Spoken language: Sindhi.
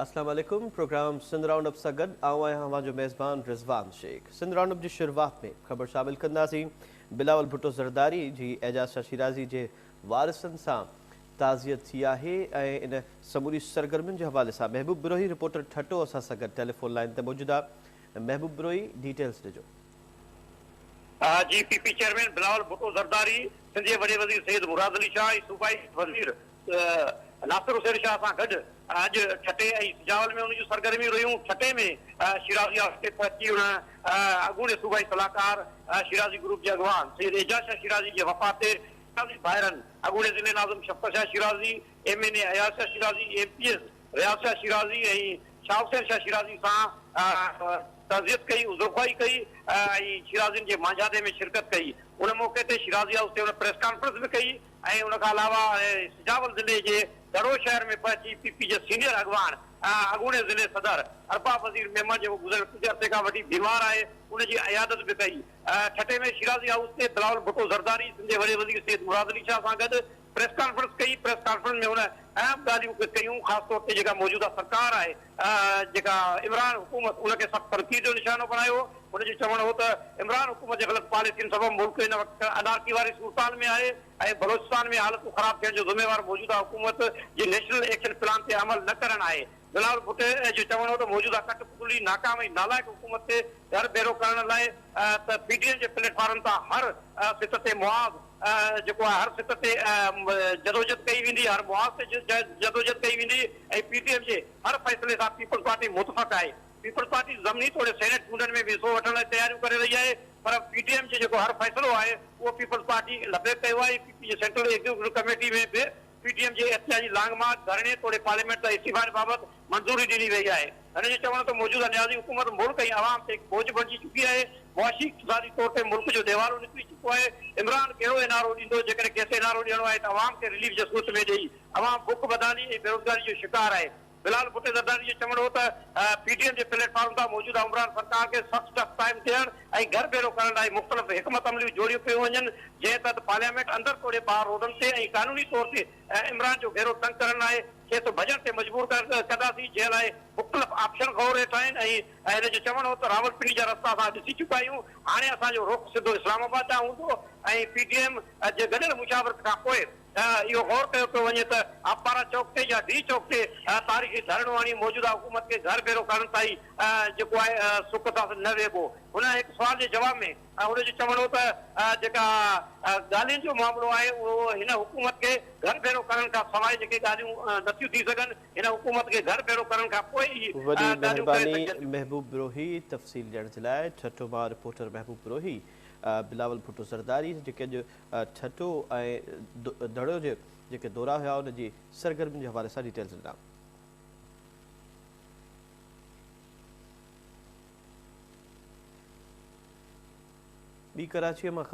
اسلام عليڪم پروگرام سنڌ رائونڊ اپ سان گڏ آئون آهيان اوهان جو ميزبان رضوان شيخ. سنڌ رائونڊ اپ جي شروعات ۾ خبر شامل ڪنداسين بلاول ڀٽو زرداري جي اعجاز شاهه شيرازي جي وارثن سان تعزيت ٿي آهي ۽ ان سموري سرگرمين جي حوالي سان محبوب بروهي رپورٽر ٺٽو اسان سان گڏ ٽيليفون لائين تي موجود آهي. محبوب بروهي ڊيٽيلز ڏجو. جي P P chairman Bilawal Bhutto Zardari, Sindh جي وڏي وزير سيد مراد علي شاهه ۽ صوبائي وزير ناصر حسين شاهه سان گڏ اڄ ٺٽي ۽ سجاول ۾ ان جون سرگرميون رهيون. ٺٽي ۾ شيرازي هائوس تي پهچي هن اڳوڻي صوبائي صلاحڪار شيرازي گروپ جي اڳواڻ سيد اعجاز شاهه شيرازي جي وفات تي شيرازي ڀائرن اڳوڻي ضلعي ناظم Shafqat Shah Shirazi, M N A Ayaz Shah Shirazi, M P S Riaz Shah Shirazi ۽ Shah Hussain Shah Shirazi سان تعزيت ڪئي، عذرخواهي ڪئي ۽ شيرازين جي مانجهاندي ۾ شرڪت ڪئي. ان موقعي تي شيرازي هائوس تي هن پريس ڪانفرنس به ڪئي ۽ ان کان علاوه سجاول ضلعي جي دڙو شهر ۾ پهچي پي پي جي سينيئر اڳواڻ اڳوڻي ضلعي صدر ارباب وزير ميمڻ جيڪو گذريل ڪجهه عرصي کان وٺي بيمار آهي ان جي عيادت به ڪئي. ٺٽي ۾ شيرازي هائوس تي بلاول ڀٽو زرداري سنڌ جي وڏي وزير سيد مراد علي شاهه سان گڏ پريس ڪانفرنس ڪئي، پريس ڪانفرنس ۾ هن اهم ڳالهيون ڪيون، خاص طور تي جيڪا موجوده سرڪار آهي جيڪا عمران حڪومت ان کي سخت تنقيد جو نشانو بڻايو، هن جو چوڻ هو ته عمران حڪومت جي غلط پاليسين سبب ملڪ هن وقت انارڪي واري صورتحال ۾ آهي ۽ بلوچستان ۾ حالتون خراب ٿيڻ جو ذميوار موجوده حڪومت جي نيشنل ايڪشن پلان تي عمل نه ڪرڻ آهي. بلاول ڀٽي جو چوڻ هو ته موجوده ڪٺ پتلي، ناڪام ۽ نالائق حڪومت کي گهر ڀيرو ڪرڻ لاء ته پي ڊي ايم جي پليٽ فارم تان هر سطح تي محاذ جيڪو آهي هر سطح تي جدوجھد ڪئي ويندي، هر محاذ تي جدوجھد ڪئي ويندي ۽ پي ڊي ايم جي هر فيصلي سان پيپلز پارٽي متفق آهي. پيپلز پارٽي ضمني توڙي سينيٽ چونڊن ۾ به حصو وٺڻ لاء تياريون ڪري رهي آهي پر پي ڊي ايم جي جيڪو هر فيصلو آهي اهو پيپلز پارٽي لبيڪ ڪيو آهي ۽ پي پي جي سينٽرل ايگزيڪيوٽو ڪميٽي ۾ به پي ڊي ايم جي احتجاجي لانگ مارچ، ڌرڻي توڙي پارليامينٽ تان استعيفائن بابت منظوري ڏني وئي آهي. هن جو چوڻ هو ته موجوده نيازي حڪومت ملڪ ۽ عوام تي هڪ بوجهه بڻجي چڪي آهي، معاشي اقتصادي طور تي ملڪ جو ڏيوالو نڪري چڪو آهي، عمران ڪهڙو اين آر او ڏيندو، جيڪڏهن کيس اين آر او ڏيڻو آهي ته عوام کي رليف جي صورت ۾ ڏئي، عوام بک بدحالي ۽ بيروزگاري جو شڪار آهي. بلال ڀٽي زرداري جو چوڻ هو ته پي ڊي ايم جي پليٽ فارم تان موجوده عمران سرڪار کي سخت ٽف ٽائيم ڏيڻ ۽ گهر ڀيرو ڪرڻ لاء مختلف حڪمت عمليون جوڙيون پيون وڃن جنهن تحت پارليامينٽ اندر توڙي ٻاهر روڊن تي ۽ قانوني طور تي عمران جو گهيرو تنگ ڪرڻ لاء کيس ڀڄڻ تي مجبور ڪنداسين جنهن لاء مختلف آپشن غور هيٺ آهن ۽ هن جو چوڻ هو ته راولپنڊي جا رستا اسان ڏسي چڪا آهيون هاڻي اسان جو رخ سڌو اسلام آباد ڏانهن هوندو ۽ پي ڊي ايم جي گڏيل مشاورت کانپوء اهو غور ڪيو پيو وڃي ته آبپارا چوڪ تي يا ڊي چوڪ تي تاريخي ڌرڻو هڻي موجوده حڪومت کي گهر ڀيرو ڪرڻ تائين جيڪو آهي سک سان نه ويهبو. هن هڪ سوال جي جواب ۾ هن جو چوڻ هو ته جيڪا ڳالهين جو معاملو آهي اهو هن حڪومت کي گهر ڀيرو ڪرڻ کان سواء جيڪي ڳالهيون نٿيون ٿي سگهن هن حڪومت کي گهر ڀيرو ڪرڻ کان پوء ئي وڏي ڳالهيون ڪري مهرباني سگهجن ٿيون. محبوب بروهي تفصيل ڏيڻ جي لاء ٺٽو مان رپورٽر محبوب بروهي بلاول ڀٽو زرداري جيڪي اڄ ٺٽو ۽ دڙو جي جيڪي دورا هيا ان جي سرگرمين جي حوالي سان ڊيٽيلز ڏنا. ٻي ڪراچيء مان خبر.